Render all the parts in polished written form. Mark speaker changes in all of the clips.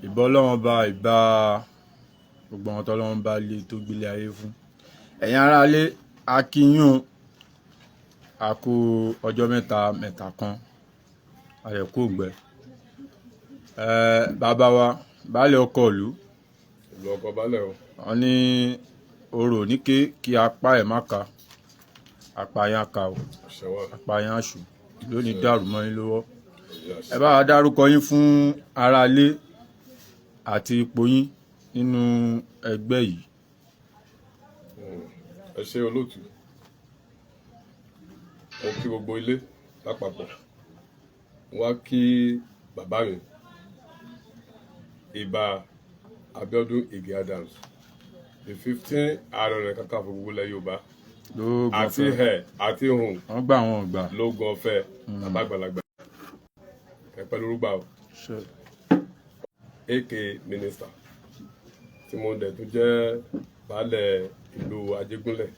Speaker 1: Ìbà Ọlọ́run Ọba, ìbà gbogbo àwọn tọ́lọ́run bá lé tó gbélé ayé fún. Ẹ̀yin aráalé, a kí yín o, a kú ọjọ́ mẹ́ta mẹ́ta kan, a dẹ̀ kú òǹgbẹ. Bàbá wa, baálé ọkọ ìlú,
Speaker 2: Ìlú ọkọ balẹ̀ o.
Speaker 1: Wọ́n ní orò níké kí apá ẹ̀ má ka, apá yín á ka o,
Speaker 2: Àṣẹ wà.
Speaker 1: Apá yín á ṣù, ìlú ò ní dàrú mọ́ yín lọ́wọ́.
Speaker 2: Àṣẹ.
Speaker 1: Ẹ bá wa dárúkọ yín fún aráalé àti ipò yín nínú ẹgbẹ́ yìí.
Speaker 2: Ẹ ṣé, olóòtú. Mo kí gbogbo ilé lápapọ̀. Mo wá kí bàbá mi, Ìbà Abíọ́dún Ìgè Adams, the 15 Ààrẹ Ọ̀nà Kakanfò gbogbo ilẹ̀ Yorùbá,
Speaker 1: Lóògùn
Speaker 2: àti
Speaker 1: ọ̀fẹ́.
Speaker 2: Ẹ̀ àti hùn.
Speaker 1: Wọ́n gbà, wọn ò gbà.
Speaker 2: Lóògùn ọ̀fẹ́, bàbá àgbàlagbà, kẹpẹ lórúgbà o, aka minister, tí mo dẹ̀ tún jẹ́ baálẹ̀ ìlú Ajégúnlẹ̀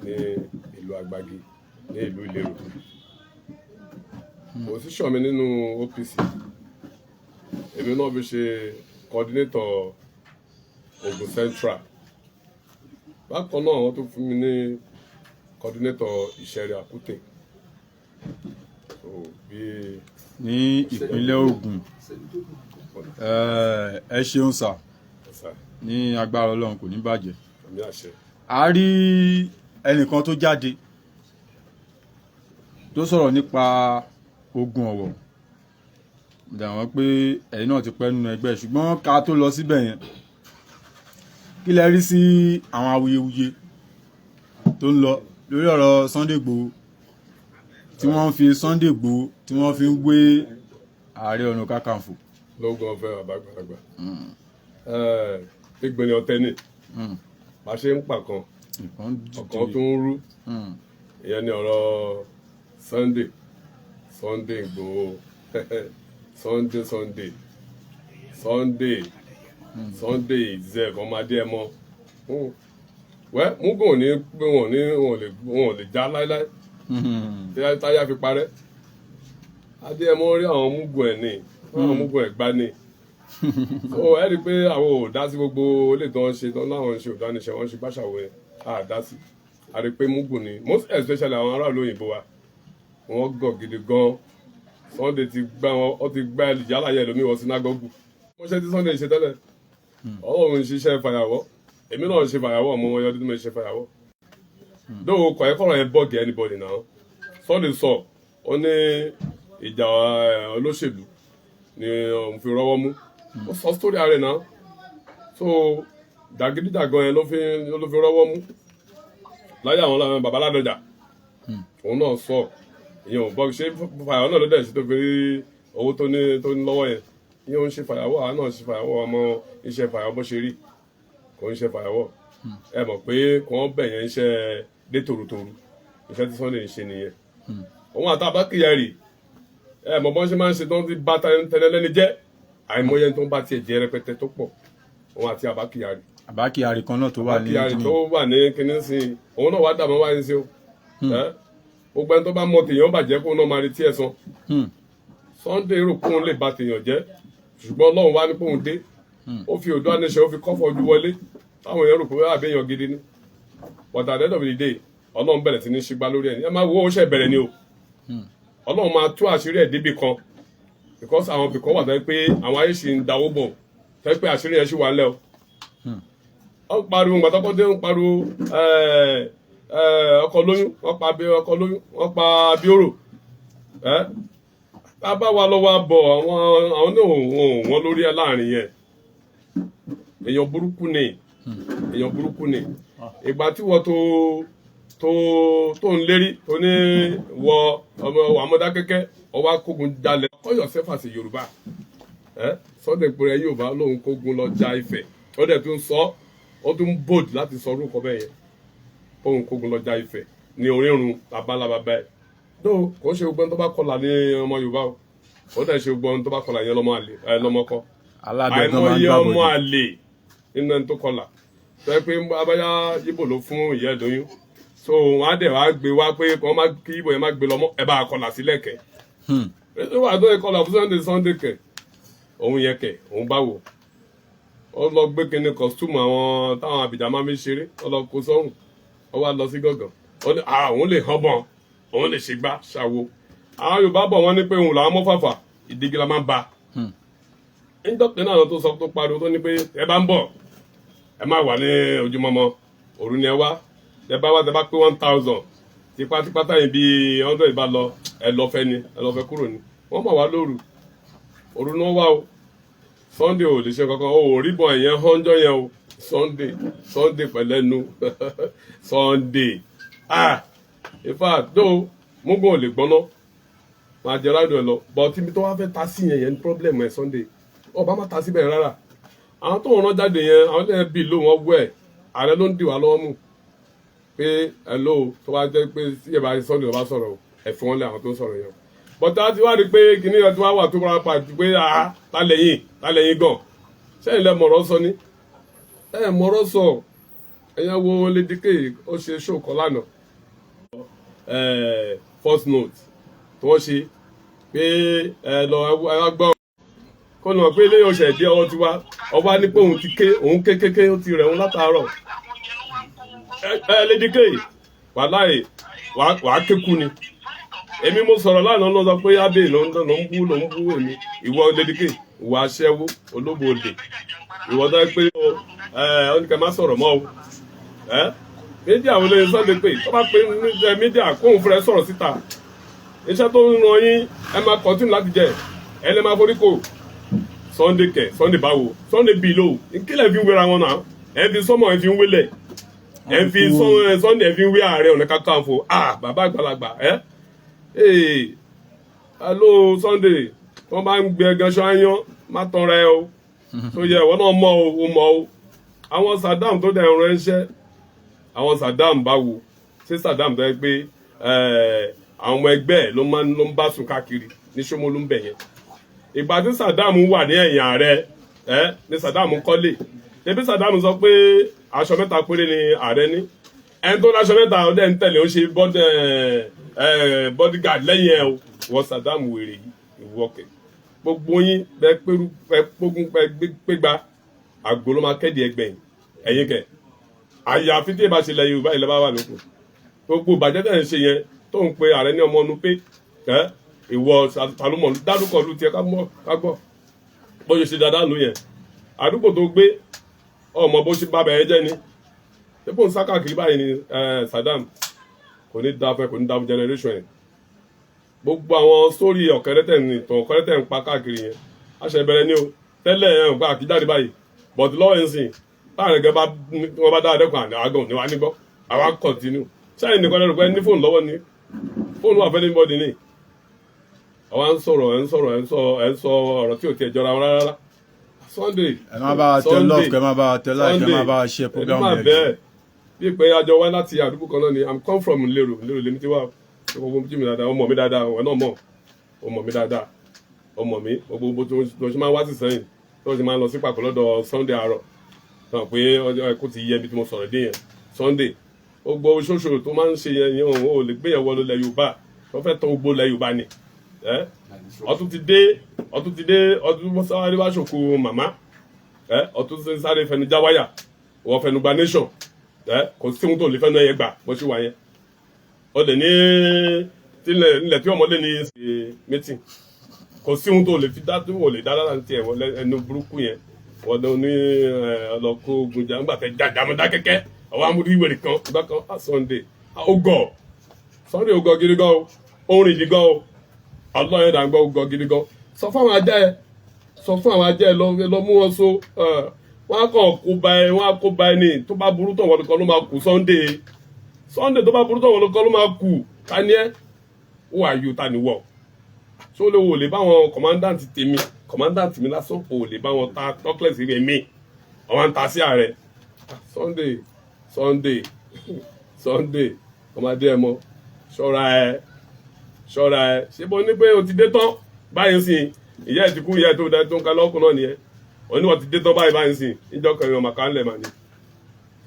Speaker 2: ní ìlú Àgbàgì ní ìlú Ìlérò. Position mi nínú OPC, èmi náà fi ṣe coordinator Ogun Central. Bákan náà, wọ́n tún fún mi ní coordinator Ìṣẹ̀rẹ̀ Àkútè. So bí
Speaker 1: Ní ìpínlẹ̀ Ògùn. Ẹ ṣeun sà.
Speaker 2: Ẹ̀sà.
Speaker 1: Ní agbára Ọlọ́run, kò ní bàjẹ́.
Speaker 2: Àmín, àṣẹ.
Speaker 1: A rí ẹnìkan tó jáde tó sọ̀rọ̀ nípa ogun Ọ̀wọ̀. Dà wọ́n pé ẹ̀yin náà ti pẹ́ nínú ẹgbẹ́, ṣùgbọ́n ká tó lọ síbẹ̀ yẹn, kí lẹ rí sí àwọn awuyewuye tó ń lọ lórí ọ̀rọ̀ Sunday Igboho, tí wọ́n ń fi Sunday Igboho tí wọ́n fi ń wé Ààrẹ Ọ̀nà Kakanfò?
Speaker 2: Lóògùn ọ̀fẹ́, bàbá àgbàlagbà, ìgbìnrin ọ̀tẹ̀ ni bá ṣe ń pa kan,
Speaker 1: Nǹkan
Speaker 2: ọ̀kan tó ń rú. Ìyẹn ni ọ̀rọ̀ Sunday Igboho, Sunday Sunday Sunday Sunday zef ọmọdé ẹ mọ wẹ́ mugun ò ní pé wọn ò lè já láíláí tí táyà fi parẹ́. Adéyẹmọ rí àwọn mugun ẹ̀ ní àwọn mugun ẹ̀ gbá ní. So ẹ rí i pé àwọn ò dá sí gbogbo ilé tó ń ṣe tó láwọn ń ṣe òdániṣe, wọn ń ṣe gbàṣàwọ̀ yẹn, á dá sí. A rí i pé mugun ni, most especially àwọn aráàlú òyìnbó wa, wọ́n gọ̀ gidi gan. Sunday ti gbá wọn, ó ti gbá yálà yẹ lómi wọ sinagogu. Mo ṣe tí Sunday ṣe tẹ́lẹ̀, Ọlọ́run ń ṣiṣẹ́ fàyàwọ́, èmi náà ń ṣe fàyàwọ́, mo wọ́n yọdún tí mo ṣe fàyàwọ́ dóò kọ̀ ẹ́ kọ̀rọ̀ yẹn bug anybody náà. Sunday sọ, ó ní ìjà olóṣèlú ni òun fi rọ́wọ́ mú. Ó sọ story ààrẹ náà. So jàgídíjàgan yẹn ló fi rọ́wọ́ mú láyé àwọn bàbá Ládọjà. Òun náà sọ ìyẹn ò bọ́ ṣé fàyàwọ́ náà ló dẹ̀ ṣe tó fi rí owó tó ní lọ́wọ́ yẹn. Ìyẹn ò ń ṣe fàyàwọ́, àwọn náà ṣe fàyàwọ́, ọmọ iṣẹ́ fàyàwọ́ bó ṣe rí kò ń ṣe fàyàwọ́. Ẹ mọ̀ pé kò wọ́n bẹ̀ yẹn iṣẹ́ dé tòrutòru, iṣẹ́ tí Sunday ń ṣe nìyẹn. Òun àti Abba Kyari, ẹ mọ̀ bọ́n ṣe máa ń ṣe tó ń ti bá tẹnẹlẹ́ni jẹ́, àìmọye tó ń bá tiẹ̀ jẹ́ rẹpẹtẹ tó pọ̀, òun àti Abba Kyari.
Speaker 1: Abba Kyari kan náà tó wà ní
Speaker 2: Kyari tó wà ní kinní sí i, òun náà wá dàbọ̀ wáyé sí o. Gbogbo ẹni tó bá mọ tèèyàn bàjẹ́, kó náà máa retí ẹ̀san. Sunday rò kóun lè ba tèèyàn jẹ́, ṣùgbọ́n Ọlọ́run wá ní kóun dé, ó fi Oòduà Nation, ó fi kọ́fọ̀ ojú wọlé, táwọn èèyàn rò pé àbí èèyàn gidi ni. But at the end of the day, Ọlọ́run bẹ̀rẹ̀ sí ní ṣígbá lórí ẹ̀ ní. Ẹ máa wo, ó ṣe bẹ̀rẹ̀ ni o. Ọlọ́run máa tú àṣírí ẹ̀ débì kan, because àwọn ibì kan wà tó yẹ pé àwọn ayé ṣì ń dáwó bọ̀, tó yẹ pé àṣírí yẹn ṣì wà ńlẹ̀ o. Ó ń pariwo ìgbà tọ́kọ́ dé, ń pariwo ọkọ lóyún, wọ́n pa bí ọkọ lóyún, wọ́n pa bíóró ẹ́. Tá a bá wa lọ́wọ́ bọ̀, àwọn náà wọ́n lórí ẹ̀ láàrin yẹn. Èèyàn burúkú ni, èèyàn burúkú ni. Ìgbà tí wọ́n tó ń lérí tó ní wọ ọmọ àmọ́dákẹ́kẹ́, ọwọ́ akógun jalè. Call yourself as a Yorùbá. Ẹ Sunday Igboho Yorùbá lòun kógun lọ ja Ifẹ̀, ó dẹ̀ tún sọ, ó tún bold láti sọ orúkọ bẹ́ẹ̀ yẹn, kóun kógun lọ ja Ifẹ̀ ní orírun babalábàbá ẹ̀ tó. Kò ń ṣe gbogbo ẹni tó bá kọlà ní ọmọ Yorùbá o. Ó dẹ̀ ṣe gbogbo ẹni tó bá kọlà yẹn lọ́mọ àlè ẹ lọ́mọ kọ́.
Speaker 1: Alábẹ́gán máa ń
Speaker 2: Àìmọye ọmọ
Speaker 1: gbàbọ̀dé.
Speaker 2: àlè nínú ẹni tó kọlà, tó yẹ pé abáyá Yíbò ló fún ìyá ẹ̀ lóyún, so wọn á dẹ̀ wá gbé wá pé wọ́n má kí Yíbò yẹn má gbé lọ́mọ ẹ̀ bá kọlà sílẹ̀ kẹ̀. Ètò wà tó yẹ kọlà fún Sunday Sunday kẹ̀. Òun yẹn kẹ̀, òun báwo, ó lọ gbé kinní costume àwọn táwọn àbìjà máa fi ṣeré, ó lọ kó sọ́rùn, ó wá lọ sí gàngàn, ó ní òun lè hàn bọ̀n, òun lè ṣe gbá ṣàwo. Àwọn Yorùbá bọ̀, wọ́n ní pé òun làwọn mọ́ fàfà ìdígi la máa ń ba. Níjọ́ náà tó sọ, tó pariwo, tó ní pé ẹ bá ń bọ̀, ẹ má wà ní ojúmọmọ, òru ni ẹ wá. Ẹ bá wá, tẹ bá pé 1,000, tipátipá táyìn bíi 100 bá lọ, ẹ lọ fẹ́ ni, ẹ lọ fẹ́ kúrò ni. Wọ́n mọ̀ wá lóru, òru ni wọ́n wá o. Sunday ò lè ṣe kankan o, ò rí bọ̀ ẹ̀yẹn hánjọ́ yẹn o. Sunday, Sunday pẹ̀lẹ́nu Sunday. Ah, in fact though, mugun ò lè gbọ́ná máa jẹ rádùn ẹ lọ, but ibi tó wá fẹ́ ta sí yẹn, yẹn ní problem ẹ. Sunday, ọba má ta síbẹ̀ rárá. Àwọn tó ń rán jáde yẹn, àwọn tó yẹn bí ló wọn wẹ̀, ààrẹ ló ń dì wá lọ́wọ́ mú pé ẹ ló tó bá jẹ́ pé sí ẹ̀ bá Sunday ló bá sọ̀rọ̀ o, ẹ fi wọ́n lé àwọn tó ń sọ̀rọ̀ yẹn o. But a ti wá rí i pé kìnìún yẹn ti wá wà tó wá pa pé a tálẹ̀yìn tálẹ̀yìn gan sẹ́yìn lẹ mọ̀rọ̀ sọ ni, ẹ mọ̀rọ̀ sọ. Ẹ̀yàn wo Lady K, ó ṣe show kan lánàá, first note tí wọ́n ṣe pé ẹ lọ, ẹ gbọ́ kó nà pé eléyìí ọ̀sẹ̀ dé ọwọ́ tiwa. Ọba ní pé òun ti ké, òun ké kéké, ó ti rẹ̀ òun látàárọ̀. Ẹ Lady K, wàláì wàá kéku ni. Èmi mo sọ̀rọ̀ lánàá, ló sọ pé abe ló ń bú, ló ń bú èmi. Ìwọ Lady K, ìwọ aṣẹ́wó olóbo olè, ìwọ tó yẹ pé ẹ ọ ní ká má sọ̀rọ̀ mọ́ o. Ẹ media wo lóye Sunday pé tó bá pé media kóun fúnra ẹ sọ̀rọ̀ síta? Iṣẹ́ tó ń ran yín, ẹ máa continue láti jẹ, ẹ lè máa forí kò. Sunday kẹ, Sunday báwo? Sunday below kílẹ̀ fi ń wéra wọn náà. Ẹ fi sọmọ, ẹ fi ń wélẹ̀, ẹ fi Sunday, ẹ fi ń wé Ààrẹ Ọ̀nà Kakanfò. Ah, bàbá àgbàlagbà, ẹ ee, hello Sunday, wọ́n bá ń gbé ẹgan ṣáyán, má tanra ẹ o. Tó yẹ ìwọ náà mọ̀ o, o mọ̀ o. Àwọn Saddam tó dẹ̀ ń ránṣẹ́, àwọn Saddam báwo? Ṣé Saddam tó yẹ pé àwọn ọmọ ẹgbẹ́ ẹ̀ ló máa ń ló ń bá sùn káàkiri ní Ṣómólú ń bẹ̀ yẹn? Ìgbà tí Saddam wà ní ẹ̀yìn ààrẹ ẹ ní Saddam kọ́lé. Ṣebí Saddam sọ pé aṣọ mẹ́ta péré ni ààrẹ ní? Ẹni tó láṣọ mẹ́ta ọdẹ ń tẹ̀lé, ó ṣe bodyguard lẹ́yìn ẹ o. Wọ́n Saddam wèrè yìí, ìwọ́kẹ̀ gbogbo yín bẹ pẹ̀rú bẹ pógún bẹ pégbá àgbo ló máa kéde ẹgbẹ̀yìn ẹ̀yìn kẹ̀. Àyàfi tí ìbá ṣe lẹ Yorùbá ilẹ̀ bá wà lóko, gbogbo ìbàjẹ́ tẹ̀ ń ṣe yẹn tó ń pe ààrẹ ní ọmọ ọnu pé ẹ ìwọ talómọ dárúkọ lu tiẹ̀ ká mọ̀ ká gbọ́ bó ṣe ṣe dáadáa ló yẹn. Àdúgbò tó gbé ọmọ bó ṣe bá bẹ̀rẹ̀ jẹ́ ni dípò ń sá káàkiri báyìí ni. Saddam, kò ní dáa fẹ́, kò ní dáa fún generation yẹn. Gbogbo àwọn sórí ọ̀kẹ́rẹ́ ní ìtàn ọ̀kẹ́rẹ́ ń pa káàkiri yẹn, àṣẹ ìbẹ̀rẹ̀ ni o. Tẹ́lẹ̀ ẹ̀ ń pa àkíjáde báyìí, but lọ́wọ́ yẹn sìn láàrin gẹ́gẹ́ bá wọ́n bá dáa dẹ́kun àná àgàn ní wàá nígbọ́ àwa continue sẹ́yìn nìkan lẹ́nu pé ní fóònù lọ́wọ́ ni, fóònù wà fẹ́ anybody ní. Àwa ń sọ̀rọ̀, ẹ̀ ń sọ̀rọ̀, ẹ̀ ń sọ ọ̀rọ̀ tí ò tiẹ̀ jọra wọn rárá. Sunday,
Speaker 1: Ẹ má bá wa tẹ love, kẹ má bá wa tẹ like, kẹ má bá wa share program
Speaker 2: ẹni máa
Speaker 1: yẹn.
Speaker 2: Bẹ́ẹ̀ bí pé àjọ wá láti àdúgbò kan náà ni. I'm come from Lérò, Lérò lèmi ti wá. Gbogbo jí mi dáadáa, ọmọ mi dáadáa, ọmọ náà mọ̀, ọmọ mi dáadáa, ọmọ mi. Gbogbo tó ṣe máa ń wá sí sẹ́yìn, tó ṣe máa ń lọ sí pàkó lọ́dọ̀ Sunday àárọ̀ tán pé ọjọ́ ẹ̀kú ti yẹ ibi tí mo sọ̀rọ̀ dé yẹn. Sunday, gbogbo oṣooṣù tó máa ń ṣe yẹn yẹn, òun ò lè gbé yẹn wọlé ilẹ̀ Yorùbá. Tó fẹ́ tọ́ gbogbo ilẹ̀ Yorùbá ni ẹ. Ọtún ti dé, ọtún ti dé, ọtún sáré wá ṣòkò màmá ẹ, ọtún sáré fẹnu já wáyà, wọ́n fẹnu gba nation ẹ. Kò sí ohun tó lè fẹnu ẹyẹ gbà bó ṣe wà yẹn. Ó lè ní tilẹ̀ nílẹ̀ tí ọmọlé ní ṣe meeting, kò sí ohun tó lè fi dá tó lè dá lára tiẹ̀ wọlé ẹnu burúkú yẹn. Wọ́n lọ ní ọlọ́kó gunjà ńgbà tẹ jàjàmọ́dá kẹ́kẹ́ ọwọ́ amúdú ìwé kan ìgbà kan. Ah, Sunday ó gọ̀, Sunday ó gọ̀ gidi gan o, ó rìn gidi gan o. Ọlọ́yẹ̀ dà ń gbọ́, ó gọ̀ gidi gan. Sọ fún àwọn ajá ẹ, sọ fún àwọn ajá ẹ, lọ mú wọn so. Wọn á kàn kó ba ẹ, wọn á kó ba ẹ ní. Tó bá burú tọ̀, wọn nìkan ló máa kú. Sunday, Sunday, tó bá burú tọ̀, wọn nìkan ló máa kú. Ta ni ẹ? Who are you? Ta ni wọ? Ṣó lè wò lè bá wọn commandant tèmi, commandant mi lásán kò lè bá wọn ta talkless rẹ mi, àwọn ń ta sí ààrẹ. Sunday, Sunday, Sunday, ọmọdé ẹ mọ, ṣọ́ra ẹ, ṣọ́ra ẹ. Ṣé bó ní pé o ti dé tán báyìí sìn? Ìyá ẹ ti kú, ìyá ẹ tó dá tó ń ka lọ́kùn náà nìyẹn. Oníwọ̀n ti dé tán báyìí báyìí sìn, níjọ́ kan ìwọ̀n màkà ńlẹ̀ mà ní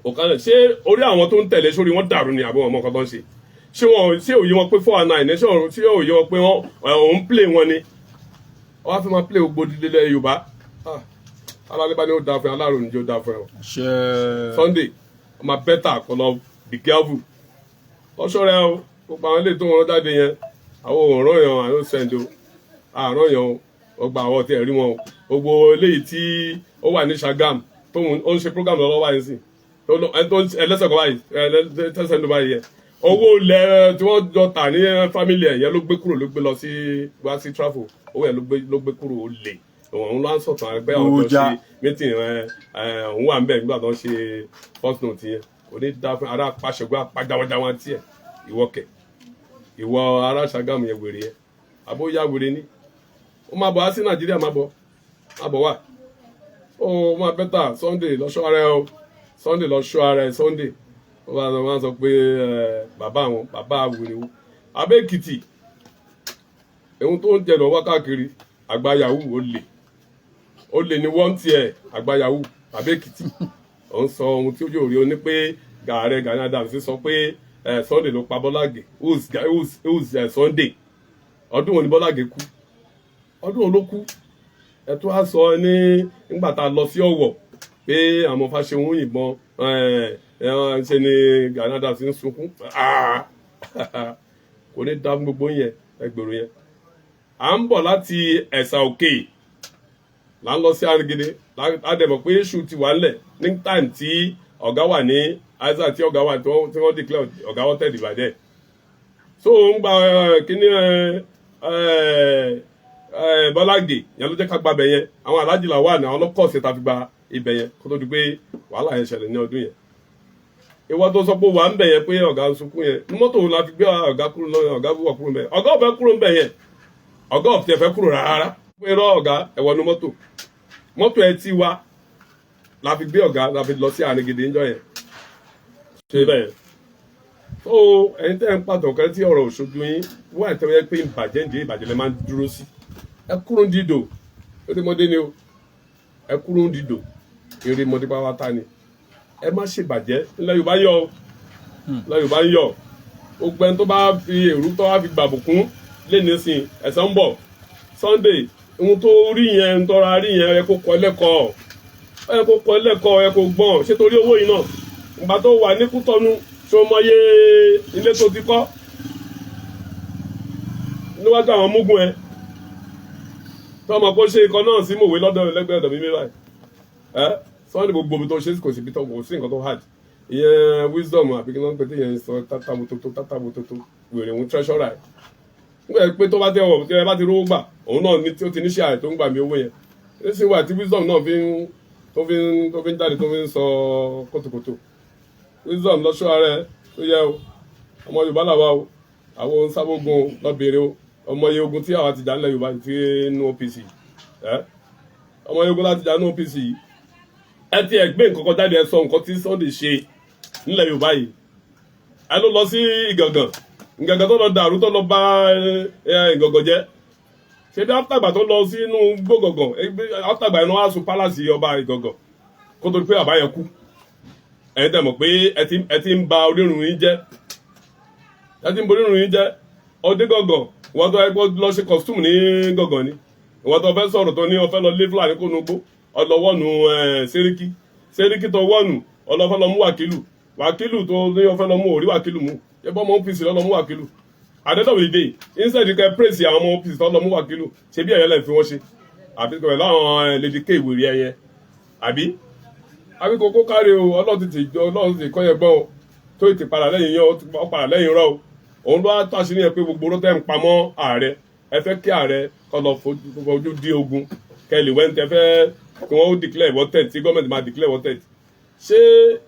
Speaker 2: òkàlẹ̀. Ṣé orí àwọn tó ń tẹ̀lé sórí wọn dàrú ni àbí wọn mọ nǹkan tó ń ṣe? Ṣé wọn ṣé òye wọn pé 419 ṣé òye wọn pé wọn òun play wọn ni? Ó wá fẹ́ máa play gbogbo ilẹ̀ Yorùbá. Ah, alálẹ́bá ni ó dáa fún ẹ, aláàrò ní ó dáa fún ẹ o.
Speaker 1: Ṣe
Speaker 2: Sunday, ọmọ better kó lọ be careful, lọ́ṣọ́ rẹ o. Gbogbo àwọn ilé tó wọn jáde yẹn, àwọn òòrùn yẹn, àwọn sẹ́ńdò àárọ̀ yẹn o, ọgbà àwọn tí ẹ̀ rí wọn o. Gbogbo eléyìí tí ó wà ní Ṣàgám tó ń ṣe program lọ́wọ́ báyìí sí, ẹni tó ń ẹlẹ́sẹ̀ kan báyìí, tẹ́sẹ̀ ló báyìí yẹn, owó ilẹ̀ tí wọ́n jọ tà ní family ẹ̀ yẹn ló gbé kúrò, ló gbé lọ sí wá sí travel. Owó yẹn ló gbé kúrò. Ó lè òun ló ń sọ̀tàn ẹgbẹ́ àwọn tó ṣe meeting ẹ. Òun wà ń bẹ̀ nígbà tó ń ṣe first note yẹn. Kò ní dá fún ara pàṣẹgbà pàjáwájáwá tiẹ̀. Ìwọ kẹ̀, ìwọ ará Ṣàgámù yẹn, wèrè yẹn, àbóyá wèrè ni. Ó máa bọ̀ á sí Nàìjíríà, máa bọ̀, máa bọ̀ wá. Ó máa better. Sunday, lọ́ṣọ́ ara ẹ o. Sunday, lọ́ṣọ́ ara ẹ. Sunday, ó bá wọn sọ pé bàbá àwọn bàbá wèrè wo Abẹ́ Èkìtì, ohun tó ń jẹ lọ wá káàkiri. Àgbà yahoo, ó lè, ó lè ní wọ́n tiẹ̀. Àgbà yahoo Abẹ́ Èkìtì, ó ń sọ ohun tí ó yóò rí o ní pé Ààrẹ Gani Adams sọ pé Sunday ló pa Bọ́lá Ìgè. Who's Sunday? Ọdún wo ni Bọ́lá Ìgè kú? Ọdún wo ló kú? Ẹ tó wá sọ ní nígbà tá a lọ sí Ọ̀wọ̀ pé àwọn Fáṣẹ̀hún yìnbọn ṣe ni Gani Adams ń sunkún. Kò ní dá fún gbogbo yẹn, ẹgbẹ̀rún yẹn. À ń bọ̀ láti Ẹ̀sà Òkè, là ń lọ sí Arigide. Á dẹ̀ mọ̀ pé issue ti wà ńlẹ̀ ní time tí ọ̀gá wà ní isaac, tí ọ̀gá wà tí wọ́n declare ọ̀gá wanted by then. So ń gba kíní Bọ́lá Ìgè yẹn ló jẹ́ ká gbabẹ̀ yẹn. Àwọn alájì là wà ní àwọn ọlọ́kọ̀ọ̀sẹ̀ tá a fi gba ibẹ̀ yẹn kó tó di pé wàhálà yẹn ṣẹlẹ̀ ní ọdún yẹn. Ìwọ tó sọ pé wà ń bẹ̀ yẹn pé ọ̀gá ń sunkún yẹn, mọ́tò wo la fi gbé ọ̀gá kúrò lọ? Ọ̀gá wọ̀ kúrò ń bẹ̀, ọ̀gá ò fẹ́ kúrò ń bẹ̀ yẹn, ọ̀gá ò tiẹ̀ fẹ́ kúrò rárá. Pé rọ ọ̀gá ẹ̀wọ̀nú mọ́tò, mọ́tò ẹ ti wá la fi gbé ọ̀gá, la fi lọ sí Àrìngìdì ńjọ́ yẹn. Ṣe bẹ́ẹ̀. So ẹ̀yin tẹ́ ń pàtó kan tí ọ̀rọ̀ òṣojú yín wọ́n àti ẹ̀yẹ pé ìbàjẹ́ ń jẹ́ ìbàjẹ́ lẹ́ máa ń dúró sí. Ẹ kúrò ń dìdò, erémọdé ni o. Ẹ kúrò ń dìdò, erémọdé pátá ni. Ẹ má ṣèbàjẹ́. Ilẹ̀ Yorùbá yọ o, ilẹ̀ Yorùbá ń yọ. Gbogbo ẹni tó bá fi èrú tó bá fi gbàbùkún lé nísìn, ẹ̀san ń bọ̀. Sunday, ohun tó rí yẹn, ń tọ́ra rí yẹn, ẹ kó kọ́ lẹ́kọ̀ọ́, ẹ kó kọ́ lẹ́kọ̀ọ́, ẹ kó gbọ́n. Ṣé torí owó yìí náà, ìgbà tó wà ní Kútọ́nù, ṣó mọye ilé tó ti kọ́ níwájú àwọn mugun ẹ tọmọ kó ṣe ikọ̀ náà sí mòwe lọ́dọ̀ lẹ́gbẹ̀ẹ́ ọ̀dọ̀ mi mi báyìí? Ẹ Sunday, gbogbo omi tó ṣe, kò sí ibi tó kò sí nǹkan tó hard. Ìyẹn Wisdom àbí kí ló ń pè tí yẹn sọ tátàmótótó tátàmótótó, wèrè òun treasurer ẹ̀ nígbà pé tó bá tẹ ọ tí ẹ bá ti rówó gbà, òun náà ní tí ó ti ní ṣe àyè tó ń gbà mí owó yẹn nísìnyí wà tí Wisdom náà fi ń tó fi ń tó fi ń jáde, tó fi ń sọ kótókótó. Wisdom, lọ́ṣọ́ ara ẹ tó yẹ o. Ọmọ Yorùbá làwa o, àwọn sábógun lọ́bẹ̀rẹ̀ o. Ọmọ iye ogun tí àwa ti jà nílẹ̀ Yorùbá ti nínú OPC ẹ, ọmọ iye ogun láti jà nínú OPC yìí. Ẹ ti ẹ gbé nǹkan kan jáde, ẹ sọ nǹkan tí Sunday ṣe nílẹ̀ Yorùbá yìí. Ẹ ló lọ sí Ìgàngàn, Ìgàngàn tó lọ dàrú, tó lọ bá Ìgàngàn jẹ́. Ṣé bí after ìgbà tó lọ sínú gbógàngàn, after ìgbà yẹn wọ́n á sun palace ọba Ìgàngàn kó tó di pé bàbá yẹn kú. Ẹ̀yin tẹ̀ mọ̀ pé ẹ ti ń ba orírun yín jẹ́, ẹ ti ń ba orírun yín jẹ́. Ọdẹ gàngàn, ìwọ́n tó ẹgbẹ́ lọ ṣe costume ní gàngàn ni. Ìwọ́n tó fẹ́ sọ̀rọ̀ tó ní ọfẹ́ lọ lé Fúlàní kó nugbó, ọlọ́wọ́nu Sẹ́ríkì, Sẹ́ríkì tó wọ́nu, ọlọ́fẹ́ lọ mú Wákìlù, Wákìlù tó ní ọfẹ́ lọ mú òrí Wákìlù mú. Ẹbọ ọmọ OPC lọ mú Wákìlù. At the end of the day, instead kẹ praise àwọn ọmọ OPC tó lọ mú Wákìlù, ṣe bí ẹ̀yẹ́ lẹ̀ fi wọ́n ṣe àbí pẹ̀lú àwọn Lady K ìwèrè ẹyẹ àbí kókó kárí o. Ọlọ́run ti Ọlọ́run ti kọ́ yẹn gbọ́n o, tó ti padà lẹ́yìn yẹn, ó padà lẹ́yìn rọ́ o. Òun ló wá tó àṣírí yẹn pé gbogbo oró tẹ́ ń pamọ́ ààrẹ, ẹ fẹ́ kí ààrẹ kó lọ fojú dí ogun kẹlẹ̀ wẹ́n tẹ fẹ́ kí wọ́n declare wanted, tí gọ́ọ̀mẹ̀ntì máa declare wanted. Ṣé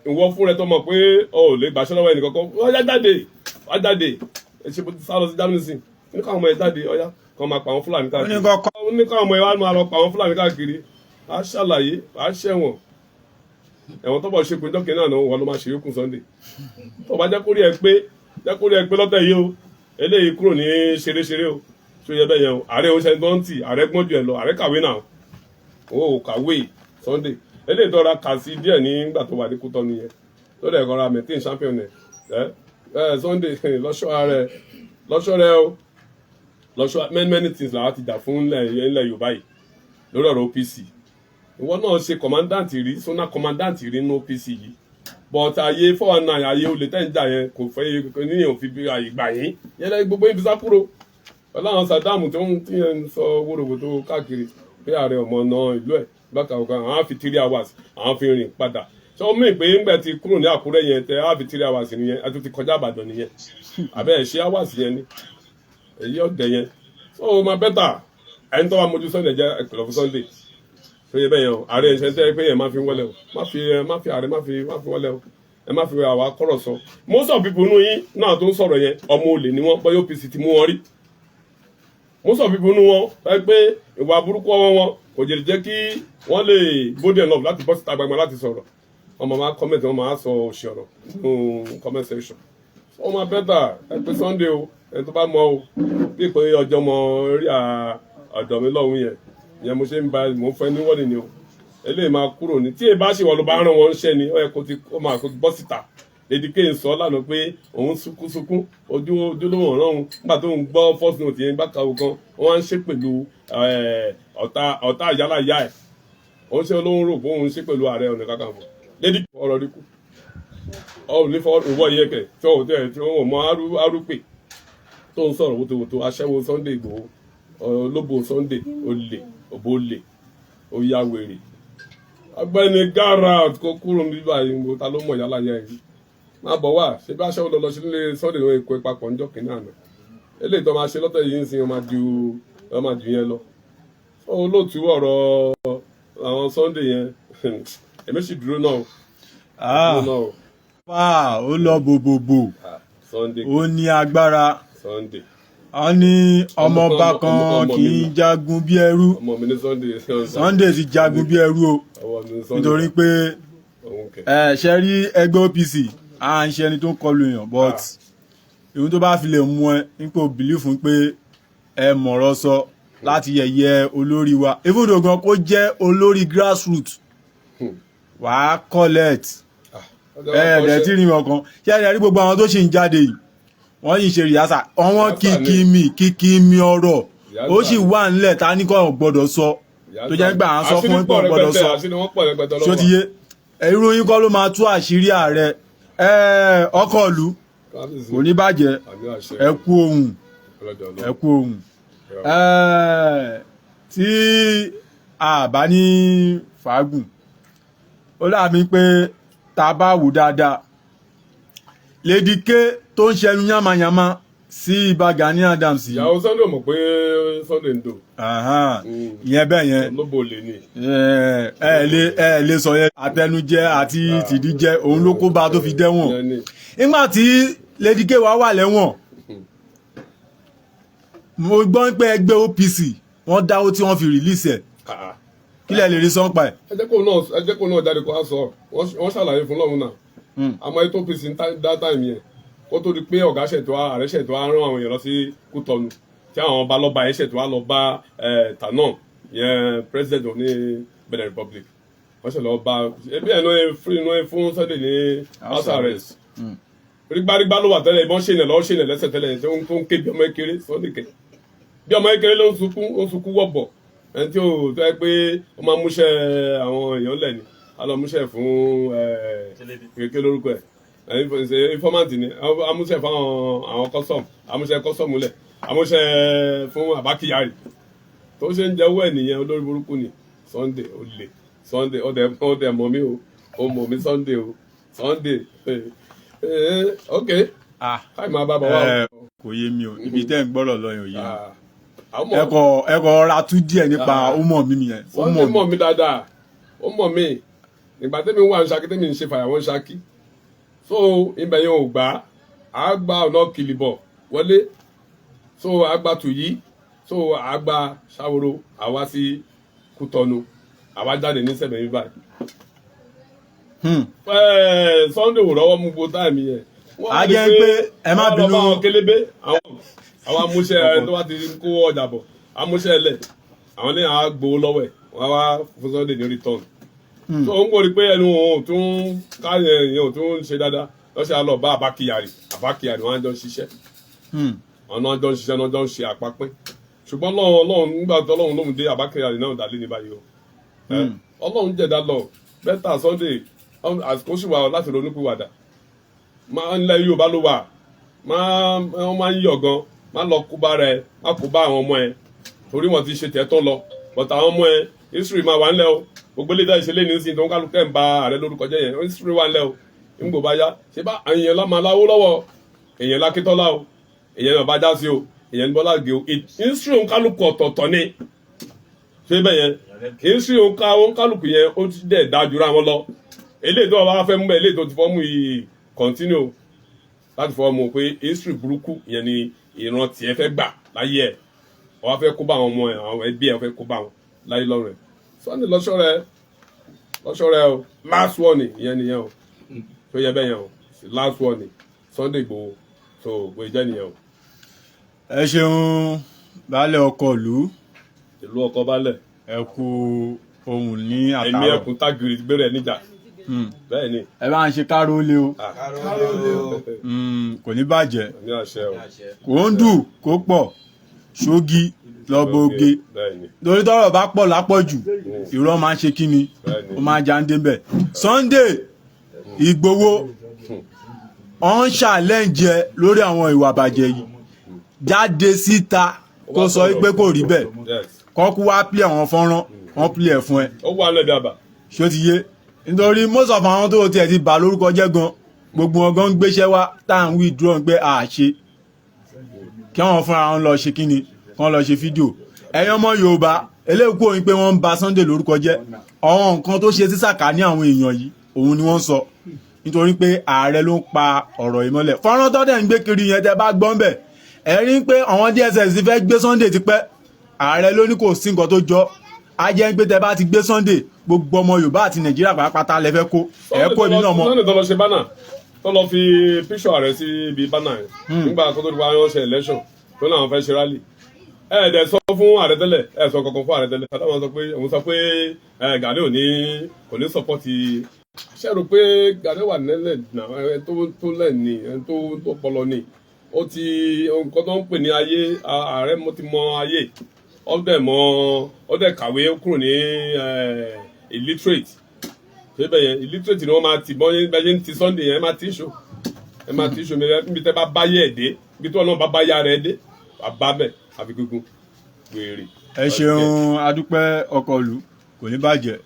Speaker 2: ìwọ fún rẹ tó mọ̀ pé o ò lè gbàṣẹ́ lọ́wọ́ ẹnìkankan, wọ́n yá jáde, wá jáde. Ẹ ṣe bó ti sá lọ sí Germany sí ní káwọn ọmọ ẹ jáde, ọyá kan máa pa àwọn Fúlàní káàkiri.
Speaker 1: Ó ní kọ́
Speaker 2: Ó ní káwọn ọmọ ẹ wá máa lọ pa àwọn Fúlàní káàkiri. Á ṣàlàyé, á ṣẹ̀wọ̀n. Ẹ̀wọ̀n tó bọ̀ ṣe pé jọ́kẹ́ náà wọ́n ló máa ṣe yókùn. Sunday, tó bá jẹ́ kórí ẹ pé, jẹ́ kórí ẹ pé lọ́tẹ̀ yìí o. Eléyìí kúrò ní ṣeréṣeré o. Ṣó yẹ bẹ́ẹ̀ yẹn o? Ààrẹ oṣù ẹni tó ń tì, ààrẹ gbọ́n jù ẹ lọ, ààrẹ kàwé náà o. Ò kàwé, Sunday. Eléyìí tó ra kà sí díẹ̀ nígbà tó wà ní Kútọ́nù yẹn, tó dẹ̀ kọ́ra maintain champion ẹ̀. Ẹ Sunday, lọ́ṣọ́ ààrẹ, lọ́ṣọ́ rẹ o. Lọ́sọ many many things làwọn ti jà fún ilẹ̀ Yorùbá yìí lórí ọ̀rọ̀ OPC. Ìwọ náà ṣe commandant rí, zonal commandant rí nínú OPC yìí, but ayé 419, ayé olè tẹ́ ń jà yẹn, kò fẹ́ níyàn fi bí àyè gbà yín yẹn lẹ́yìn gbogbo yín fi sá kúrò pẹ̀lú àwọn Saddam tó ń tí yẹn ń sọ wóróworó káàkiri pé ààrẹ ọmọ náà ìlú ẹ̀ bákan kan. Àwọn á fi 3 hours, àwọn fi rìn padà. Ṣé ó mì pé ńgbà tí kúrò ní Àkúrẹ́ yẹn, tẹ á fi 3 hours nìyẹn, a tún ti kọjá Ìbàdàn nìyẹn, àbẹ́ ẹ̀ ṣe hours yẹn ni èyí ọ̀dẹ̀ yẹn. So ma better ẹni tó bá mojú Sunday jẹ́ ẹ̀pẹ̀lọ̀ fún Sunday tó yẹ bẹ́ẹ̀ yẹn o. Ààrẹ ẹ̀ṣẹ̀ tẹ́ pé yẹn má fi wọlé o, má fi ẹ má fi ààrẹ má fi wọlé o, ẹ má fi àwa kọ́rọ̀ sọ. Most of people nínú yín náà tó ń sọ̀rọ̀ yẹn, ọmọ olè ni wọ́n, bọ́yọ̀ OPC ti mú wọn rí. Most of people nínú wọn fẹ́ pé ìwà burúkú ọwọ́ wọn kò jẹ́ jẹ́ kí wọ́n lè bold enough láti bọ́ síta gbangba láti sọ̀rọ̀. Wọ́n máa comment, wọ́n máa sọ òṣì ọ̀rọ̀ nínú comment section. Wọ́n máa better ẹ pé Sunday o, ẹni tó bá mọ o, bí pé ọjọ́ mọ orí ọ̀dọ̀ mi lọ́hùn yẹn ìyẹn mo ṣe ń ba mò ń fẹ́ ní wọ́ọ̀dì ni o. Eléyìí máa kúrò ní tí èyí bá ṣe wọ́n ló bá rán wọn ṣẹ́ ni, ó yẹ kó ti kó máa kó bọ́ síta. Lady K ń sọ lánàá pé òun sunkún sunkún, ojú ojúlówó ọ̀ràn òun nígbà tó ń gbọ́ first note yẹn gbàkà kan. Wọ́n á ń ṣe pẹ̀lú ọ̀tá ọ̀tá ìyálà ìyá ẹ̀, òun ṣe olóhùn rò pé òun ṣe pẹ̀lú Ààrẹ Ọ̀nà Kakanfò. Lady K ọ̀rọ̀ rí kú ọ̀ ní fọ ìwọ yẹ kẹ̀ tí ò tẹ̀ tí ò mọ arúpè tó ń sọ̀rọ̀ wótòwótò. Aṣẹ́wó Sunday Igboho, olóbò Sunday, olè òbó olè, ó yá wèrè. Ọ̀gbẹ́ni Garrett, kó kúrò níbí báyìí. Mo ta ló mọ̀ yálà yẹn yìí má bọ̀ wá ṣe bí aṣẹ́wó lọ sí nílé Sunday lóye kó ipa pọ̀ níjọ́ kìíní àná. Eléyìí tó máa ṣe lọ́tọ̀ yìí ń sin, ó máa ju yẹn lọ. Olóòtú, ọ̀rọ̀ àwọn Sunday yẹn, èmi sì dúró náà, dúró náà.
Speaker 1: Fà ó lọ bòbòbò.
Speaker 2: Sunday.
Speaker 1: Ó ní agbára.
Speaker 2: Sunday.
Speaker 1: Wọ́n ní ọmọọba kan kì í jagun bí ẹrú.
Speaker 2: Ọmọ mi ní Sunday.
Speaker 1: Sunday ti jagun bí ẹrú o.
Speaker 2: Ọwọ́ mi ní Sunday.
Speaker 1: Nítorí pé
Speaker 2: òun kẹ.
Speaker 1: Ẹ ṣe rí ẹgbẹ́ OPC, à ń ṣe ẹni tó ń kọlu èèyàn, but ìhun tó bá fi lè mú ẹ nípò believe pé ẹ mọ̀rọ̀ sọ láti yẹ̀yẹ́ olórí wa, even though gan kó jẹ́ olórí grassroot, wàá collect ẹ ẹ̀ tí rí wọn kan. Ṣé ẹ rí gbogbo àwọn tó ṣì ń jáde yìí, wọ́n yìí ṣe rehearsal àwọn kìkì mi kìkì mi ọ̀rọ̀ ó sì wà nílẹ̀ ta ní kò gbọ́dọ̀ sọ, tó jẹ́ pé à ń sọ fún pé gbọ́dọ̀ sọ.
Speaker 2: Àṣírí wọn pọ̀ rẹpẹtẹ.
Speaker 1: Ṣó ti yé? Irú yín kọ́ ló máa tú àṣírí ààrẹ ọkọ̀ ìlú. Kò ní bàjẹ́. Ẹ kú ohùn, ẹ kú ohùn. Tí a bá ní fàágùn, ó dàbí pé tá a bá wò dáadáa, Lady K tó ń ṣẹnu yánmayànmá sí Ìbà Gani Adams yìí.
Speaker 2: Ìyàwó Sunday mọ̀ pé Sunday ń dò.
Speaker 1: Ìyẹn bẹ́ẹ̀ yẹn.
Speaker 2: Olóbò lè ní.
Speaker 1: Ẹ lè sọ yẹn, àtẹnujẹ àti tìdíjẹ òun ló kó bá tó fi dẹ́wọ̀n.
Speaker 2: Ìyẹn ni.
Speaker 1: Nígbà tí Lady K wá wà lẹ́wọ̀n, mo gbọ́ pé ẹgbẹ́ OPC wọ́n dáwó tí wọ́n fi release ẹ̀. Kí lẹ lè rí sọ́npa ẹ̀?
Speaker 2: Ẹ jẹ́ kó náà jáde kó a sọ. Wọ́n ṣàlàyé fún lọ́hùn náà. Àmọ́ ètò OPC ń dá time yẹn kó tó di pé ọ̀gá ṣètò, ààrẹ ṣètò á rán àwọn èèyàn lọ sí Kútọ́nù, tí àwọn ọba lọ́ba yẹn ṣètò á lọ bá Talon yẹn, president ní Benin Republic. Wọ́n ṣe lọ bá ebi ẹ̀ náà fún Sunday ní house arrest. Rígbárígbá ló wà tẹ́lẹ̀, ìbọn ṣèyàn lọ́wọ́, ṣèyàn lẹ́sẹ̀ tẹ́lẹ̀, tó ń ké bí ọmọ kékeré. Sunday kẹ bí ọmọ kékeré ló ń sunkún, ó ń sunkún wọ̀bọ̀. Ẹni tí ó tó yẹ pé ó máa múṣẹ́ àwọn èèyàn lẹ̀ ni, a lọ múṣẹ́ fún kékeré lórúkọ ẹ̀, informant ni, amúṣẹ́ fún àwọn custom, amúṣẹ́ custom lẹ̀, amúṣẹ́ fún Abba Kyari tó ṣe ń jẹ́wọ́ ẹ̀ nìyẹn. Olórí burúkú ni Sunday, olè Sunday. Ọdẹ mọ̀ mí o, ó mọ̀ mí Sunday o, Sunday. Ok, káì máa bá bọ̀ wá o.
Speaker 1: Kò yé mi o, ibi tẹ́ ń gbọ́rọ̀ lọ yẹn ò yé mi. Ẹ kọ ra tú díẹ̀ nípa ó mọ̀ mí yẹn. Ó
Speaker 2: Sunday mọ̀ mí dáadáa, ó mọ̀ mí nígbà tẹ́mi wà ní Ṣakí, tẹ́mi ń ṣe fàyàwọ́ ní Ṣakí. So ibẹ̀ yẹn ò gbà á gba ọ̀nà Kìlìbọ̀ wọlé, so á gba Tùyí, so á gba Ṣàwòrò, àwa sí Kútọ́nù, àwa jáde ní sẹ̀mẹ̀ mi báyìí. Sunday ò rọ́wọ́ mú gbogbo time yẹn.
Speaker 1: A jẹ́ pé ẹ má bínú.
Speaker 2: Wọ́n lọ bá àwọn kélébé, àwọn amúṣẹ́ tó bá ti kó ọjà bọ̀, amúṣẹ́ lẹ̀, àwọn ní àwọn gbowó lọ́wọ́ ẹ̀, wọ́n wá fún Sunday ní return. So ó ń gbòòrò pé ẹnu òun tún káyọ̀ yẹn ò tún ṣe dáadáa lọ́sẹ̀ á lọ bá Abba Kyari. Abba Kyari wọn á jọ ṣiṣẹ́. Àwọn náà jọ ń ṣiṣẹ́, náà jọ ń ṣe àpapín. Ṣùgbọ́n Ọlọ́run, Ọlọ́run nígbà tó Ọlọ́run lóhùn dé, Abba Kyari náà dálé ní báyìí o. Ọlọ́run jẹ̀dá lọ. Better Sunday, àsìkò sì wà láti ronúpìwàdà. Máa ń lẹ Yorùbá ló wà, máa wọ́n máa ń yọ̀ gan. Má lọ kó bá rẹ, má kó bá àwọn ọmọ ẹ, torí wọ́n ti ṣe tẹ̀ tán lọ. But àwọn ọmọ ẹ, history máa wà ńlẹ̀ o. Gbogbo ilé ìdáyìí ṣe lé ní sin tó ń kálukú ẹ̀ ń ba ààrẹ lórúkọ jẹ́ yẹn, history wà ńlẹ̀ o. Ńgbò bá yá, ṣé bá èèyàn lá máa láwó lọ́wọ́, èèyàn lákítọ́lá o, èèyàn bàbá já sí o, èèyàn Bọ́lá Ìgè o. History òun kálukú ọ̀tọ̀ọ̀tọ̀ ni. Ṣé bẹ́ẹ̀ yẹn, history òun kálukú yẹn, ó ti dẹ̀ dájú ra wọn lọ. Eléyìí tó wà fẹ́ mú bẹ́ẹ̀, eléyìí tó ti fọ́ mú yìí, continue láti fọwọ́ mú pé history burúkú yẹn ni ìran tiẹ̀ fẹ́ gbà láyé ẹ̀. Wọ́n fẹ́ kó bá àwọn ọmọ ẹ̀, àwọn ẹbí ẹ̀, fẹ́ kó bá wọn láyé lọ́rùn ẹ̀. Sunday, lọ́ṣọ́ rẹ, lọ́ṣọ́ rẹ o. Last warning ìyẹn nìyẹn o. Tó yẹ bẹ́ẹ̀ yẹn o, last warning, Sunday Igboho. So bóyá jẹ́ nìyẹn o.
Speaker 1: Ẹ ṣeun, baálé ọkọ ìlú.
Speaker 2: Ìlú ọkọ balẹ̀.
Speaker 1: Ẹ kú ohun ní
Speaker 2: ẹ̀mí
Speaker 1: àtàárọ̀.
Speaker 2: Ẹkùn tágìrì gbére ẹ̀ níjà. Bẹ́ẹ̀ ni.
Speaker 1: Ẹ bá ń ṣe káró lé o. Kò ní bàjẹ́.
Speaker 2: Ní àṣẹ o.
Speaker 1: Kò ń dùn kó pọ̀ ṣógi lọ́bọ̀ọ́gẹ́.
Speaker 2: Bẹ́ẹ̀ ni.
Speaker 1: Torí tọ́rọ̀ bá pọ̀ lápọ̀jù, irọ́ máa ń ṣe kíni,
Speaker 2: Bẹ́ẹ̀ni.
Speaker 1: ó máa já ń dé bẹ̀. Sunday Ìgbòho ọ̀n challenge ẹ lórí àwọn ìwà àbàjẹ́ yìí. Jáde síta kó sọ pé kò rí bẹ́ẹ̀. Kọ́kú wá play àwọn fọ́nrán wọ́n play ẹ̀ fún ẹ.
Speaker 2: Ó wà lẹ́bi àbà.
Speaker 1: Ṣó ti yé? Nítorí most of àwọn tó tiẹ̀ ti bà lórúkọ jẹ́ gan, gbogbo wọn gan ń gbéṣẹ́ wá tá à ń withdraw pé à ṣe kí àwọn fúnra wọn lọ ṣe kíni, kán lọ ṣe fídíò. Ẹ̀yin ọmọ Yorùbá, eléyìí kú òyìn pé wọ́n ń ba Sunday lórúkọ jẹ́. Àwọn nǹkan tó ṣe sí sàkání àwọn èèyàn yìí, òun ni wọ́n ń sọ, nítorí pé ààrẹ ló ń pa ọ̀rọ̀ yìí mọ́lẹ̀. Fọ́nrán tó dẹ̀ ń gbé kiri yẹn, tẹ́ bá gbọ́n bẹ̀, ẹ rí pé àwọn DSS fẹ́ gbé Sunday tipẹ́, ààrẹ ló ní kò sí nǹkan tó jọ. Á jẹ́ pé tẹ́ bá ti gbé Sunday, gbogbo ọmọ Yorùbá àti Nàìjíríà pàápàá lẹ fẹ́ kó ẹ kó èmi náà mọ́.
Speaker 2: Sunday tó lọ ṣe banner, tó lọ fi píṣọ rẹ̀ sí ibi banner yẹn nígbà tó tó di pa wọ́n ṣe election, tó náà fẹ́ ṣe rally, ẹ ẹ̀ dẹ̀ sọ fún ààrẹ tẹ́lẹ̀, ẹ sọ kankan fún ààrẹ tẹ́lẹ̀. Àtàwọn sọ pé òun sọ pé ẹ Gani ò ní, kò ní support. Ṣé rò pé Gani wà nílẹ̀ náà? Ẹ tó lẹ̀ ní ẹ tó pọlọ ní, ó ti nǹkan tó ń pè ní ayé. Ààrẹ mo ti mọ ayé, ó dẹ̀ mọ, ó dẹ̀ kàwé, ó kúrò ní illiterate. Ṣé bẹ́ẹ̀ yẹn, illiterate ni wọ́n máa ti bọ́ bẹ́ẹ̀ yẹn ti Sunday yẹn. Ẹ máa ti ṣò, ẹ máa ti ṣò níbi tẹ́ bá bá yẹ ẹ̀ dé, ibi tí wọn náà bá bá yá rẹ̀ dé, bàbá bẹ̀ àfi gígùn wèrè.
Speaker 1: Ẹ ṣeun, adúpẹ́. Ọkọ ìlú, kò ní bàjẹ́.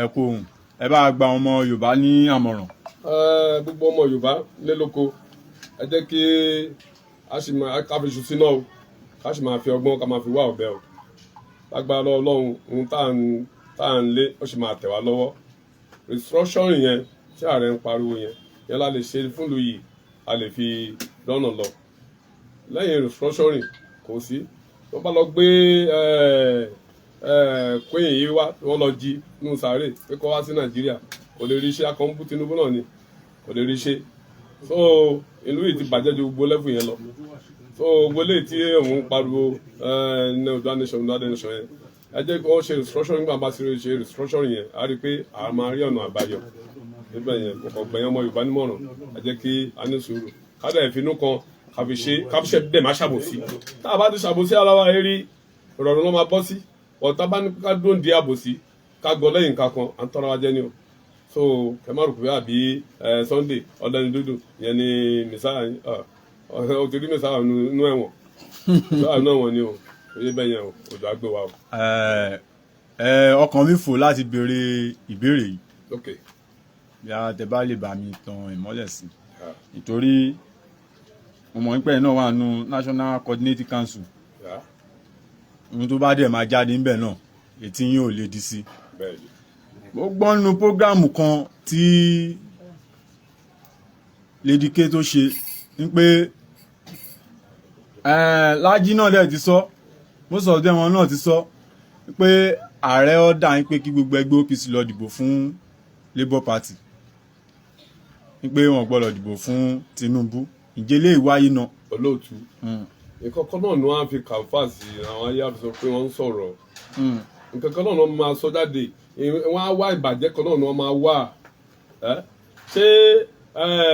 Speaker 1: Ẹ kú ohun. Ẹ bá gba ọmọ Yorùbá ní àmọ̀ràn.
Speaker 2: Gbogbo ọmọ Yorùbá lé lóko, ẹ jẹ́ kí a sì máa ká fi ṣu síná o, ká sì máa fi ọgbọ́n, ká máa fi wá ọ̀bẹ o. Lágbára lọ́wọ́ Ọlọ́run, ohun tá à ń lé, ó sì máa tẹ̀ wá lọ́wọ́. Restructuring yẹn tí ààrẹ ń pariwo yẹn, yẹn la lè ṣe fún ìlú yìí, a lè fi lọ́nà lọ. Lẹ́yìn restructuring, kò sí. Tó bá lọ gbé queen yìí wá, wọ́n lọ jí nínú sàárè pé kó wá sí Nàìjíríà, kò lè rí iṣẹ́. Akọ̀ǹbù Tinubu náà ni kò lè rí ṣe. So ìlú yìí ti bàjẹ́ ju gbogbo level yẹn lọ. So gbogbo eléyìí tí òun pariwo ní Oòduà nation, Oòduà nation yẹn, ẹ jẹ́ kó ṣe restructuring. Nígbà bá ti ṣe restructuring yẹn, a rí i pé a máa rí ọ̀nà àbáyọ níbẹ̀ yẹn. Mo kàn gbẹ̀yìn ọmọ Yorùbá nímọ̀ràn, ẹ jẹ́ kí a ní sùúrù, ká dẹ̀ ìfinú kan, ká fi ṣe, ká fi ṣe dẹ̀ má ṣàbòsí. Tá a bá ti ṣàbòsí ara wa, eré ìrọ̀rùn ló máa bọ́ sí. Ọ̀tá bá ní ká dúró di àbòsí, ká gbọ́ lẹ́yìn nǹkan kan, à ń tọ́ra wa jẹ́ ni o. So kẹ má rò pé àbí Sunday ọlẹ́ni dúdú yẹn ni messiah. Ọ ti rí messiah nínú ẹ̀wọ̀n, messiah nínú ẹ̀wọ̀n ni o. Oyè bẹ́ẹ̀ yẹn o, òjò àgbẹ̀ wa o.
Speaker 1: Ẹ ọkàn mi fò láti béèrè ìbéèrè yìí. Bí a tẹ bá lè bá mi tan ìmọ́lẹ̀ sí, nítorí mo mọ̀ nípa ẹ̀ náà wà nù National Coordinating Council. Ohun tó bá dẹ̀ máa jáde ńbẹ̀ náà, etí yín ò lè di sí. Mo gbọ́ nínú program kan tí Lady K tó ṣe ní pé Lájí náà dẹ̀ ti sọ, most of them, wọn náà ti sọ pé ààrẹ ọ̀dà ń pé kí gbogbo ẹgbẹ́ OPC lọ dìbò fún Labour Party, ní pé wọn gbọ́dọ̀ dìbò fún Tinubu. Ǹjẹ́ lè wáyé náà?
Speaker 2: Olóòtú, nǹkan kan náà ni wọ́n á fi kàǹfàsì àwọn ayé àfi sọ pé wọ́n ń sọ̀rọ̀. Nǹkan kan náà ni wọ́n máa sọ jáde. Wọ́n á wá ìbàjẹ́ kan náà ni wọ́n máa wá. Ṣé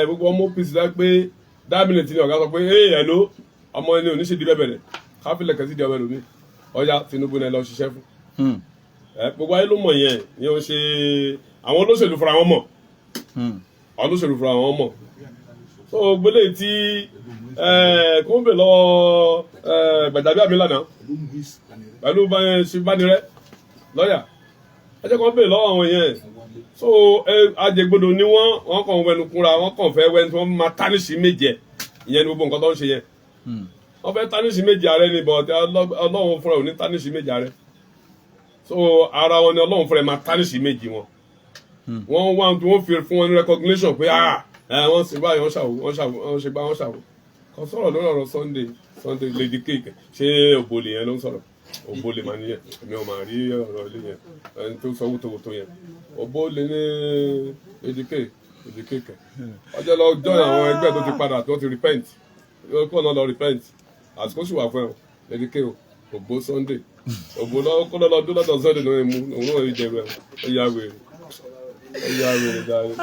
Speaker 2: gbogbo ọmọ OPC dá pé that minute ni ọ̀gá sọ pé hey, hello. Ọmọ ẹni oníṣèdí bẹ́ẹ̀ bẹ̀rẹ̀ káfílẹ̀ kẹsí di ọmọ ẹlòmíì. Ọya, Tinubu náà lọ ṣiṣẹ́ fún. Ẹ gbogbo ayé ló mọ̀ yẹn ni ó ṣe. Àwọn olóṣèlú fúnra wọn mọ̀. Àwọn olóṣèlú fúnra wọn mọ̀. So gbélé tí ẹ kó ń bè lọ́wọ́ ẹ Gbàjàbíàmílà náà pẹ̀lú ṣe bánirẹ́ lọ́yà, ẹ jẹ́ kó ń bè lọ́wọ́ àwọn yẹn. So ẹ ajẹgbodò ni wọ́n. Wọ́n kàn wẹnu kúnra, wọ́n kàn fẹ́ wẹnu tí wọ́n máa tarnish image ẹ̀. Ìyẹn ni gbogbo nǹkan tó ń ṣe yẹn. Wọ́n fẹ́ tarnish image ààrẹ ni, but Ọlọ́run fúnra ò ní tarnish image ààrẹ. So ara wọn ni Ọlọ́run fúnra ẹ̀ máa tarnish image wọn. Wọ́n wá tí wọ́n fi fún wọn ní recognition pé, ah, ẹ wọ́n ṣe báyìí, wọ́n ṣàwò, wọ́n ṣàwò, wọ́n ṣe gbá, wọ́n ṣàwò. Kò sọ̀rọ̀ lórí ọ̀rọ̀ Sunday. Sunday Lady Cake, ṣé òbólè yẹn ló ń sọ̀rọ̀? Òbólè máa níyẹn. Èmi ò máa rí ọ̀rọ̀ ilé yẹn, ẹni tó sọ wótòwótò yẹn, òbólè ní Lady Cake. Lady Cake, ọjọ́ lọ join àwọn ẹgbẹ́ tó ti padà, tó ti repent, kó náà lọ repent. Àsìkò sì wà fún ẹ o, Lady Cake o. Òbó Sunday, òbó kó lọ lọ dún lọ́dọ̀ Sunday lórí mu, òun náà jẹ̀rù ẹ̀. Ó yá wèrè, ó yá wèrè dáre.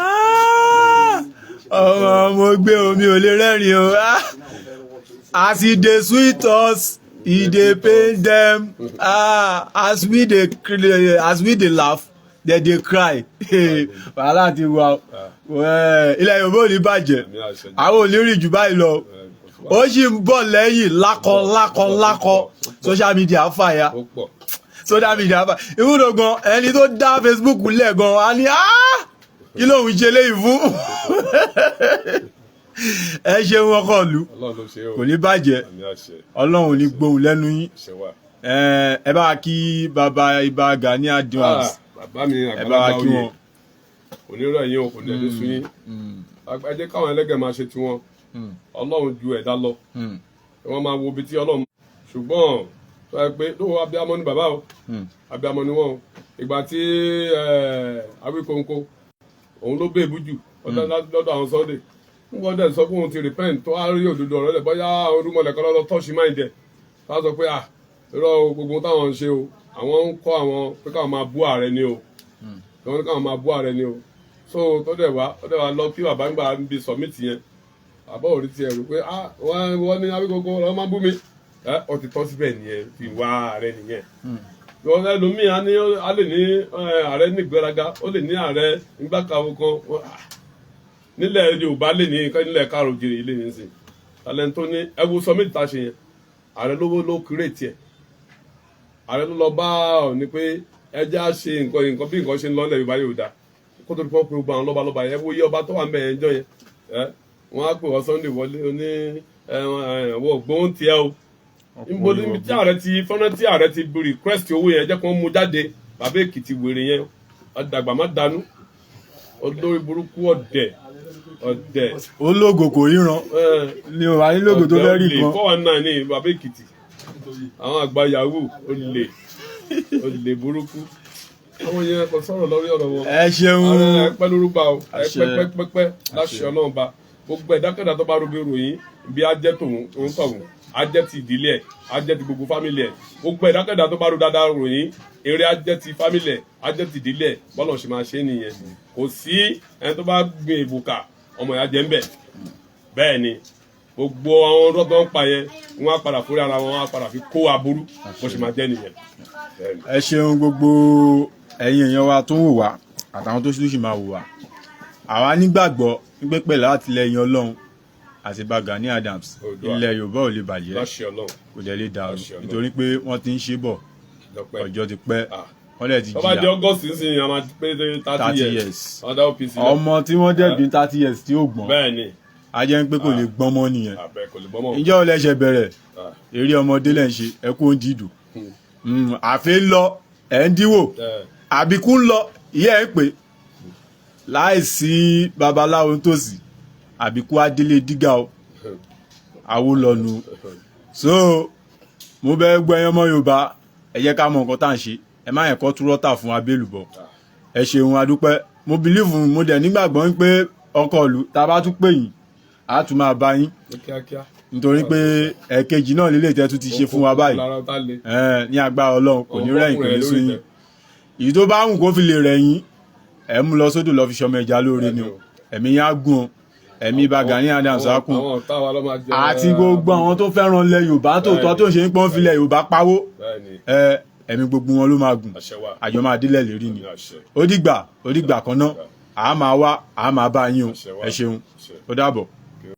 Speaker 1: Ọmọ, mo gbé omi ò lè rẹ́rìn o. Ah! As e dey sweet us, e dey pain dem. Ah, as we dey laugh, dem dey cry. Wàhálà ti wà o. Ilẹ̀ Yorùbá ò ní bàjẹ́.
Speaker 2: Àmì àṣẹ.
Speaker 1: Àwọn ò ní rìn jù báyìí lọ. Ó sì ń bọ̀ lẹ́yìn lákọ lákọ lákọ. Social media fàya.
Speaker 2: Ó pọ̀.
Speaker 1: Social media fàya. Ìwúlò gan, ẹni tó dá Facebook lẹ̀ gan á ní, "Ah, kí lóun ṣe léyìí fún?" Ẹ ṣeun, ọkọ ìlú.
Speaker 2: Ọlọ́run ló ṣe o.
Speaker 1: Kò ní bàjẹ́.
Speaker 2: Àmì àṣẹ.
Speaker 1: Ọlọ́run ò ní gbóhùn lẹ́nu yín.
Speaker 2: Àṣẹ wà.
Speaker 1: Ẹ bá wa kí bàbá Ìbà Gani Adams.
Speaker 2: Ah, bàbá mi
Speaker 1: Ẹ bá wa
Speaker 2: àgbàlagbà
Speaker 1: kí
Speaker 2: oyè
Speaker 1: wọn.
Speaker 2: Onírọ̀ yín o, kò ní ẹni sún yín. Ẹ jẹ́ káwọn ẹlẹ́gẹ̀ máa ṣe tiwọn. Ọlọ́run ju ẹ̀dá lọ. Wọ́n máa wo ibi tí Ọlọ́run, ṣùgbọ́n tó yẹ pé lóò, abiyamọ ni bàbá o, abiyamọ ni wọ́n o. Ìgbà tí Awíkonko, òun ló bèbú jù lọ́dọ̀ àwọn Sunday, ń gbọ́dọ̀ sọ pé òun ti repent, tó á rí òdodo ọ̀rọ̀ lẹ̀, bóyá àwọn orúmọlẹ̀ kan lọ́dọ̀ tọ́ṣì máa ń jẹ tá a sọ pé, ah, irọ́ o, gbogbo táwọn ń ṣe o, àwọn ń kọ́ àwọn pé káwọn máa bú ààrẹ ni o, wọ́n ní káwọn máa bú ààrẹ ni o. So tó dẹ̀ wá lọ kí bàbá ń gbà ń bi summit yẹn, bàbá ò rí tiẹ̀ rò pé, ah, wọ́n ní Awíkonko lọ́ máa bú mi. Ẹ ọ ti tọ́ síbẹ̀ nìyẹn, fi wá ààrẹ nìyẹn. Wọ́n ẹlòmíì á ní, á lè ní ààrẹ ní ìgbéraga, ó lè ní ààrẹ ńgbàkàwọ́ kan nílẹ̀ Yorùbá, lè ní nílẹ̀ káàró jèrè ilé ní sìn talent tó ní. Ẹ wo summit tá a ṣe yẹn, ààrẹ lówó ló create ẹ̀. Ààrẹ ló lọ bá ọ ní pé ẹ jẹ́ á ṣe nǹkan nǹkan bí nǹkan ṣe ń lọ nílẹ̀ Yorùbá yóò dáa, kó tó di pọ́ pé gbogbo àwọn lọ́ba lọ́ba yẹn, ẹ wo iye ọba tó wà ń bẹ̀ yẹn jọ yẹn. Ẹ wọ́n á pè wọ́n Sunday wọlé oní ẹ wọ́n gbóhùn tiẹ̀ o. Níbo níbi tí ààrẹ ti fọ́nrán tí ààrẹ ti request owó yẹn, jẹ́ kó mú jáde. Bàbá Èkìtì wèrè yẹn, ọ̀dàgbà má dànù, olórí burúkú, ọ̀dẹ̀ ọ̀dẹ̀.
Speaker 1: Ológo kò ríran ni ò wá nílògo tó fẹ́ rí kan.
Speaker 2: 419 ní bàbá Èkìtì, àwọn àgbà yahoo, olè olè burúkú, àwọn yẹn kò sọ̀rọ̀ lórí ọ̀rọ̀ wọn.
Speaker 1: Ẹ ṣeun.
Speaker 2: Ààrẹ, ẹ pẹ́ lórúkọ o, ẹ
Speaker 1: Àṣẹ.
Speaker 2: pẹ́ pẹ́ pẹ́ láṣẹ Ọlọ́run ba. Gbogbo ẹ̀dákẹ́dá tó bá rúbi ròyìn bí á jẹ́ tòun, òun tọ̀hún á jẹ́ ti ìdílé ẹ̀, á jẹ́ ti gbogbo family ẹ̀. Gbogbo ẹ̀dákẹ́dá tó bá rú dáadáa ròyìn eré, á jẹ́ ti family ẹ̀, á jẹ́ ti ìdílé ẹ̀. Bọ́lọ̀ ṣe máa ṣe é nìyẹn. Kò sí ẹni tó bá gbin ìbùkà, ọmọ ìyá jẹ́ ń bẹ̀. Bẹ́ẹ̀ ni gbogbo àwọn ọdọ́ tó ń pa yẹn, wọ́n á padà fúri ara wọn, wọ́n á padà fi kó aburú. Bó ṣe máa jẹ́ nìyẹn. Bẹ́ẹ̀ ni.
Speaker 1: Ẹ ṣeun, gbogbo ẹ̀yin èèyàn wa tó ń wò wá àtàwọn tó sì máa wò wá. Àwa nígbàgbọ́ wípé pẹ̀lú àtìlẹ́yìn Ọlọ́run àti Ìbà Gani Adams,
Speaker 2: Oòduà.
Speaker 1: ilẹ̀ Yorùbá ò lè bàjẹ́,
Speaker 2: Láṣẹ Ọlọ́run.
Speaker 1: kò dẹ̀ lè dàrú.
Speaker 2: Láṣẹ Ọlọ́run.
Speaker 1: Nítorí pé wọ́n ti ń ṣe bọ̀
Speaker 2: Dọ́pẹ́.
Speaker 1: ọjọ́ ti pẹ́,
Speaker 2: Ah.
Speaker 1: wọ́n dẹ̀ ti
Speaker 2: Tó bá di
Speaker 1: jìyà.
Speaker 2: August nísìnyí, a máa pé 30
Speaker 1: 30
Speaker 2: years.
Speaker 1: years.
Speaker 2: Wọ́n dá OPC lọ.
Speaker 1: Ọmọ tí wọ́n dẹ̀ bí 30 years tí ó gbọ́n,
Speaker 2: Bẹ́ẹ̀ ni.
Speaker 1: a jẹ́ ń pé kò lè gbọ́n mọ́ nìyẹn.
Speaker 2: Àbẹ̀ kò lè bọ́ mọ́.
Speaker 1: Ǹjẹ́ ò lẹ́sẹ̀ bẹ̀rẹ̀
Speaker 2: Ah.
Speaker 1: eré ọmọdé lẹ́ ń ṣe? Ẹ kú oúnjẹ ìdù àfi ń lọ ẹ̀ ń díwò.
Speaker 2: Ẹ,
Speaker 1: Àbíkú ń lọ, ìyá ẹ̀ ń pè láìsí babaláwo nítòsí. Àbíkú adélé dígà o, àwo lọ́nu. So mo bẹ̀ gbọ́ ẹyán ọmọ Yorùbá, ẹ jẹ́ ká mọ nǹkan tá à ń ṣe. Ẹ má yẹn kọ́ túrọ́tà fún abélùbọ̀. Ẹ ṣeun, adúpẹ́. Mo believe, mo dẹ̀ nígbàgbọ́ pé ọkọ ìlú, tá a bá tún pè yín, á tún máa bá yín.
Speaker 2: Ní kíákíá.
Speaker 1: Nítorí pé ẹ̀ẹ̀kejì náà lélẹ̀ tẹ́ tún ti ṣe fún wa báyìí.
Speaker 2: Lára tá le.
Speaker 1: Ní agbára Ọlọ́run, kò ní rẹ̀yìn, kò ní sún yín. Èyí tó bá wù kó fi lè rẹ̀yìn, ẹ̀ mú lọ sódò lọ fi ṣọmọ ẹja lóore ni o. Ẹ̀mí yín á gùn o. Ẹ̀mí Ìbà Gani Adams á kún.
Speaker 2: Àwọn ọ̀tá wa ló máa jẹ.
Speaker 1: Àti gbogbo àwọn tó fẹ́ràn ilẹ̀ Yorùbá tòótọ́, tó ń ṣe ń pọ́n filẹ̀ Yorùbá pawó, ẹ ẹ̀mí gbogbo wọn ló máa gùn.
Speaker 2: Àṣẹ wà.
Speaker 1: Àjọ máa délẹ̀ lérí ni.
Speaker 2: Àṣẹ.
Speaker 1: Ó dìgbà, ó dìgbà kan náà, àá máa wá, àá máa bá yín o.
Speaker 2: Àṣẹ wà.
Speaker 1: Ẹ ṣeun.
Speaker 2: Àṣẹ.
Speaker 1: Ó dàbọ̀.